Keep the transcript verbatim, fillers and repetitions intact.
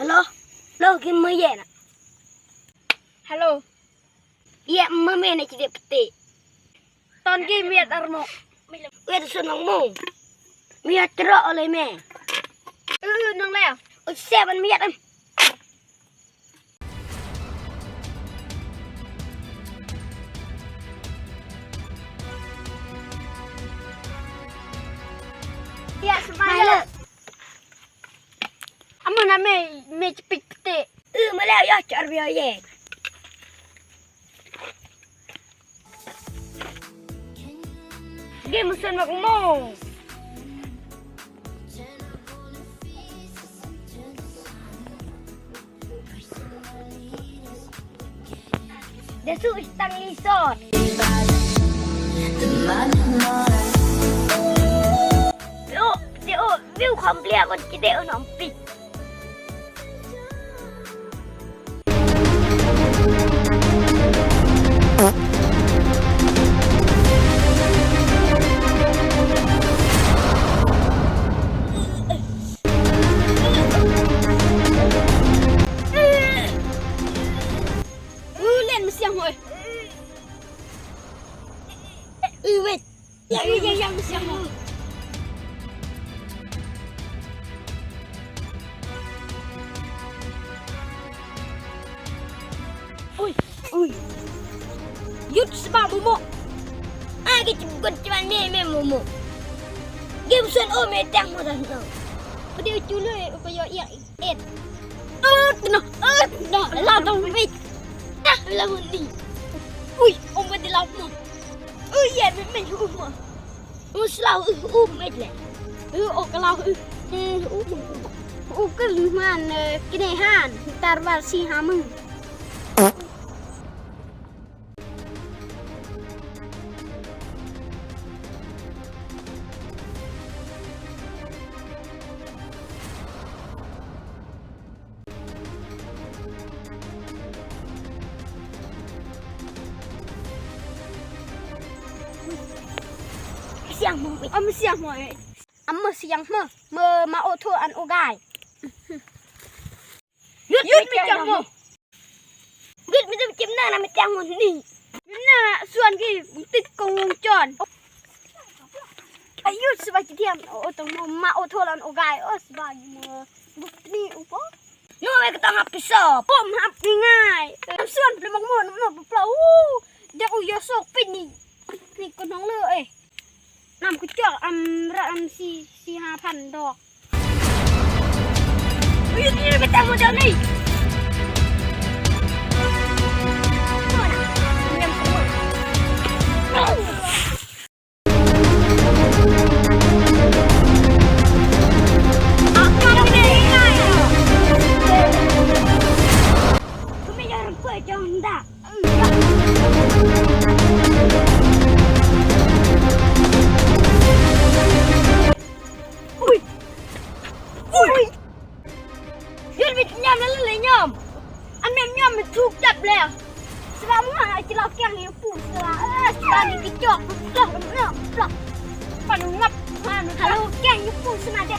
Hello. Hello, ki ma ye na. Hello. Ye ma me na ci de pete. Ton ki mi at armo. Uya tu sun mang mo. Mi at tro ole me. U nang le. U seven mi at em. Ya, smile. Amo na me, me cipik pete. U, maleo yo, cor bio ye. Game musuh mak mo. Dia su istang lisot. Yo, dia, oh, view komplia kon kide on ompik. Len masiang hoi. Ui, wait. Yang, yang, yang, yang. Ui, ui. Yut sebab momo. Ah, kita bukan cuma meme momo. Game sun oh me tang mo dan no. Padi uculu eh, upayo iya. Et. Et, no, et, no, lau tong bit. Ah, lau ni. Ui, om ba di lau mo. Ui, ye, me, me, um mo. Um slau, um, um, et le. Um, ok lau, um. Um, um. Um, ke man, eh, kine han, tar bar si hamung. Siang mo. Am siang mo. Am siang mo. Ma, ma o tho an o gai. Yut, yut, mi tiang mo. Yut, mi tiang mo ni. Na suan ki, tit kong wong chon. Ai, yut, sba ki tiang. O, tong mo, ma o tho lan o gai. O, sba ki mo. Buk ni, upo. Yo, e, ka tang hap piso. Pom hap ni ngai. Suan ple mong mo, mo, plo. Dia u yo sok pin ni. Ni ko nong le, eh. Nam ku cok am ra am si, si ha phan dok. Ui, ui, betang mo dau ni. Ui! Ui! Yun mit nyam la la nyam. An mem nyam mit thuk tap le. Sila mu ha ci la kiang ni pu sila. Eh, sila ni ki chok. Plok, plok, plok. Panu ngap. Halo kiang ni pu sila de.